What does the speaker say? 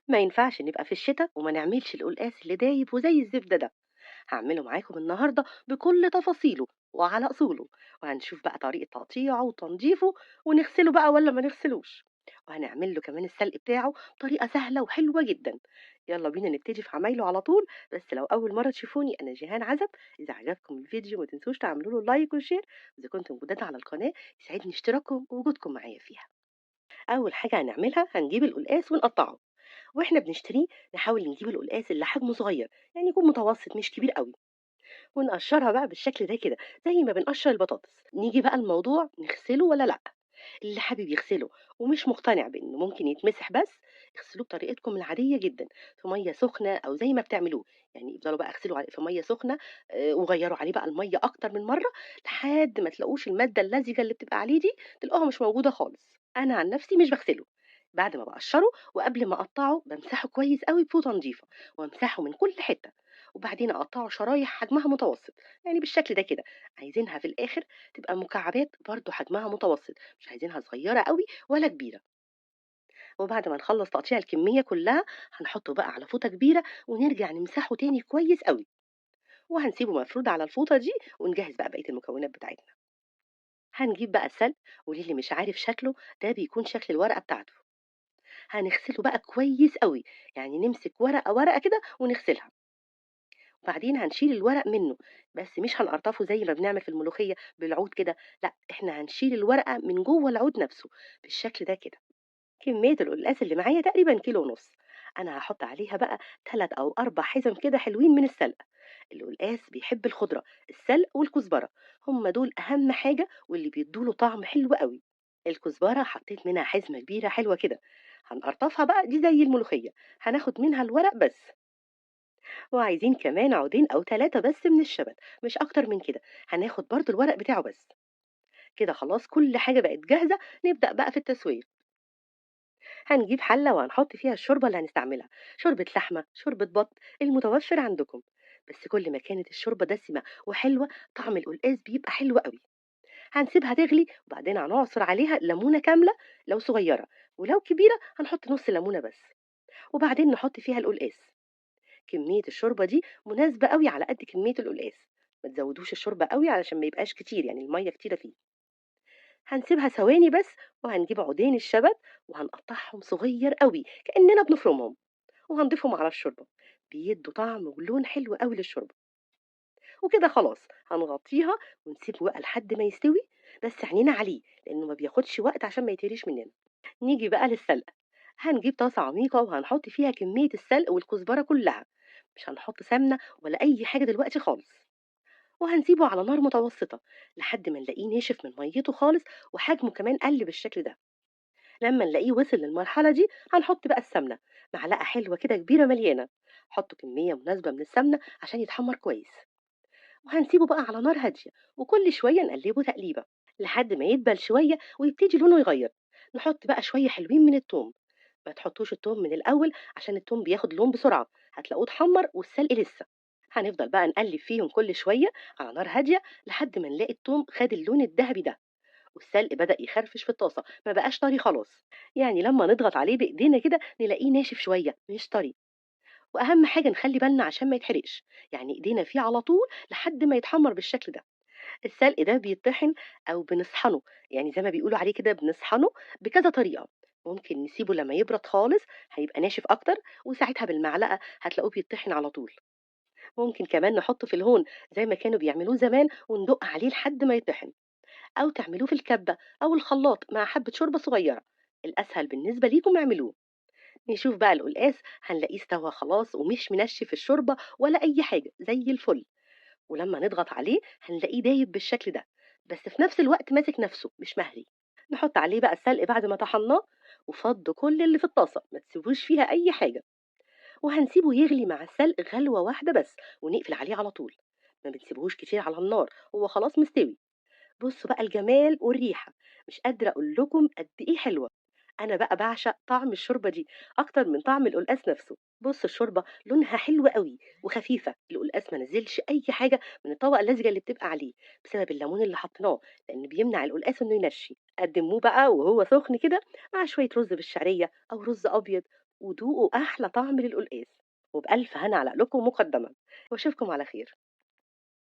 ما ينفعش نبقى في الشتا وما نعملش القلقاس اللي دايب وزي الزبدة ده. هعمله معاكم النهاردة بكل تفاصيله وعلى أصوله، وهنشوف بقى طريقة تقطيعه وتنظيفه ونغسله بقى ولا ما نغسلوش، وهنعمل له كمان السلق بتاعه بطريقة سهلة وحلوة جدا. يلا بينا نبتدي في عمايله على طول. بس لو أول مرة تشوفوني، أنا جيهان عزب. إذا عجبكم الفيديو ما تنسوش تعملوا له like و share، وإذا كنتم جداد على القناة يسعدني اشتراككم ووجودكم معايا فيها. أول حاجة هنعملها هنجيب القلقاس ونقطعه. واحنا بنشتريه نحاول نجيب القلقاس اللي حجمه صغير، يعني يكون متوسط مش كبير قوي، ونقشرها بقى بالشكل ده كده زي ما بنقشر البطاطس. نيجي بقى الموضوع نغسله ولا لا. اللي حابب يغسله ومش مقتنع بانه ممكن يتمسح بس، اغسلوه بطريقتكم العاديه جدا في ميه سخنه او زي ما بتعملوه، يعني افضلوا بقى اغسلوا في ميه سخنه، وغيروا عليه بقى الميه اكتر من مره لحد ما تلاقوش الماده اللزجه اللي بتبقى عليه دي، تلاقوها مش موجوده خالص. انا عن نفسي مش بغسله. بعد ما بقشره وقبل ما اقطعه بمسحه كويس قوي بفوطه نظيفه، وامسحه من كل حته، وبعدين اقطعه شرايح حجمها متوسط، يعني بالشكل ده كده. عايزينها في الاخر تبقى مكعبات برضو حجمها متوسط، مش عايزينها صغيره قوي ولا كبيره. وبعد ما نخلص تقطيع الكميه كلها هنحطه بقى على فوطه كبيره ونرجع نمسحه تاني كويس قوي، وهنسيبه مفرود على الفوطه دي، ونجهز بقى بقيه المكونات بتاعتنا. هنجيب بقى السلق، وللي مش عارف شكله ده بيكون شكل الورقه بتاعته. هنغسله بقى كويس قوي، يعني نمسك ورقه ورقه كده ونغسلها، وبعدين هنشيل الورق منه، بس مش هنقرطفه زي ما بنعمل في الملوخيه بالعود كده، لا احنا هنشيل الورقه من جوه العود نفسه بالشكل ده كده. كميه القلقاس اللي معايا تقريبا 1.5 كيلو، انا هحط عليها بقى 3 او 4 حزم كده حلوين من السلق. القلقاس بيحب الخضره، السلق والكزبره هم دول اهم حاجه واللي بيدوا له طعم حلو قوي. الكزبره حطيت منها حزمه كبيره حلوه كده، هنقرطفها بقى دي زي الملوخيه، هناخد منها الورق بس. وعايزين كمان عودين او 3 بس من الشبت، مش اكتر من كده، هناخد برضو الورق بتاعه بس. كده خلاص كل حاجه بقت جاهزه. نبدا بقى في التسويه. هنجيب حله وهنحط فيها الشوربه اللي هنستعملها، شوربه لحمه، شوربه بط، المتوفر عندكم، بس كل ما كانت الشوربه دسمه وحلوه طعم القلقاس بيبقى حلو قوي. هنسيبها تغلي، وبعدين هنعصر عليها ليمونه كامله لو صغيره، ولو كبيره هنحط نص ليمونه بس، وبعدين نحط فيها القلقاس. كميه الشوربه دي مناسبه قوي على قد كميه القلقاس، ما تزودوش الشوربه قوي علشان ما يبقاش كتير، يعني الميه كتيره فيه. هنسيبها ثواني بس، وهنجيب عودين الشبت وهنقطعهم صغير قوي كأننا بنفرمهم، وهنضيفهم على الشوربه، بيدوا طعم ولون حلو قوي للشوربه. وكده خلاص هنغطيها ونسيبه بقى لحد ما يستوي، بس عينينا عليه لانه ما بياخدش وقت عشان ما يتهريش مننا. نيجي بقى للسلق. هنجيب طاسه عميقه وهنحط فيها كميه السلق والكزبره كلها، مش هنحط سمنه ولا اي حاجه دلوقتي خالص، وهنسيبه على نار متوسطه لحد ما نلاقيه نشف من ميته خالص وحجمه كمان قل بالشكل ده. لما نلاقيه وصل للمرحله دي هنحط بقى السمنه، معلقه حلوه كده كبيره مليانه، حطوا كميه مناسبه من السمنه عشان يتحمر كويس. وهنسيبه بقى على نار هاديه وكل شويه نقلبه تقليبه لحد ما يدبل شويه ويبتدي لونه يغير. نحط بقى شويه حلوين من التوم، ما تحطوش التوم من الاول عشان التوم بياخد لون بسرعه، هتلاقوه اتحمر والسلق لسه. هنفضل بقى نقلب فيهم كل شويه على نار هاديه لحد ما نلاقي التوم خد اللون الذهبي ده والسلق بدأ يخرفش في الطاسه، ما بقاش طري خلاص، يعني لما نضغط عليه بايدينا كده نلاقيه ناشف شويه مش طري. واهم حاجه نخلي بالنا عشان ما يتحرقش، يعني ايدينا فيه على طول لحد ما يتحمر بالشكل ده. السلق ده بيطحن او بنصحنه، يعني زي ما بيقولوا عليه كده بنصحنه بكذا طريقه. ممكن نسيبه لما يبرد خالص هيبقى ناشف اكتر، وساعتها بالمعلقه هتلاقوه بيطحن على طول. ممكن كمان نحطه في الهون زي ما كانوا بيعملوه زمان وندق عليه لحد ما يطحن، او تعملوه في الكبه او الخلاط مع حبه شوربه صغيره، الاسهل بالنسبه ليكم اعملوه. نشوف بقى القلقاس هنلاقيه استوى خلاص ومش منشف الشوربه ولا اي حاجه زي الفل، ولما نضغط عليه هنلاقيه دايب بالشكل ده، بس في نفس الوقت ماسك نفسه مش مهري. نحط عليه بقى السلق بعد ما طحناه، وفضوا كل اللي في الطاسه ما تسيبوش فيها اي حاجه، وهنسيبه يغلي مع السلق غلوه واحده بس ونقفل عليه على طول، ما بنسيبهوش كتير على النار هو خلاص مستوي. بصوا بقى الجمال والريحه، مش قادره اقول لكم قد ايه حلوه. انا بقى بعشق طعم الشوربه دي اكتر من طعم القلقاس نفسه. بص الشوربه لونها حلو قوي وخفيفه، القلقاس ما نزلش اي حاجه من الطبقه اللزجه اللي بتبقى عليه بسبب الليمون اللي حطيناه، لان بيمنع القلقاس انه ينشي. قدموه بقى وهو سخن كده مع شويه رز بالشعريه او رز ابيض. ودوقوا أحلى طعم للقلقاس، وبألف هنا على قلوبكم مقدما، وأشوفكم على خير.